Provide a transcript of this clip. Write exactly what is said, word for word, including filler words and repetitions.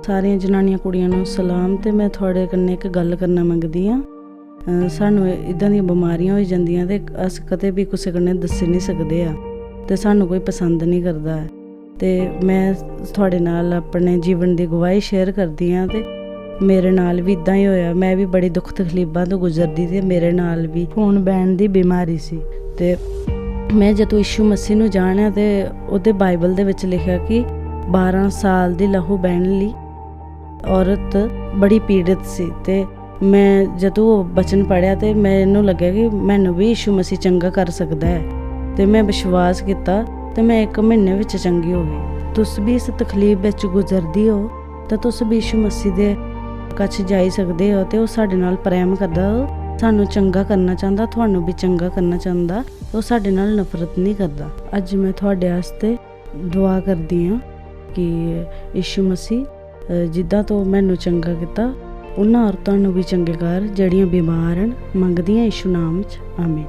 सारियां जनानियां कुड़ियां नू सलाम। ते मैं थुआड़े कन्नै इक गल्ल करना मंगदी आं। अ, सानू इदां दियां बमारियां होई जंदियां ते अस कदें बी कुसै कन्नै दस्सी निं सकदे आ। ते सानू कोई पसंद निं करदा ऐ। ते मैं थुआड़े नाल अपने जीवन दी गवाही share करदी आं। ते मेरे नाल बी इदां ही होया। मैं बी बड़ी दुख तकलीफां तो गुजरदी ते मेरे नाल बी खून बैन दी बीमारी सी। ते मैं जदूं यीशु मसीह नू जानेआ ते ओह्दे बाइबल दे बिच लिखेआ कि बारां साल दी लहू बैन ली औरत बड़ी पीड़ित सी। ते मैं जदूं ओह् वचन पढ़ेआ ते मैनू लग्गेआ कि मैनू बी यीशु मसीह चंगा कर सकदा ऐ। ते मैं विश्वास कीता ते मैं इक म्हीने बिच चंगी हो गई। तुस बी इस तकलीफ बिच गुजरदी हो तां तुस बी यीशु मसीह दे कच्छ जाई सकदे ओ ते ओह् साढ़े नाल प्रेम करदा, ओह् सानू चंगा करना चांह्दा, थुआनू बी चंगा करना चांह्दा। ओह् साढ़े नाल नफरत निं करदा। अज्ज मैं थुआड़े आस्तै दुआ करदी आं कि यीशु मसीह, अ, जिद्दां तो मैनू चंगा कीता, उन्ना होर तुहानू बी चंगे कर, जेह्ड़ियां बीमार न, मंगदियां यीशु नाम च। आमीन।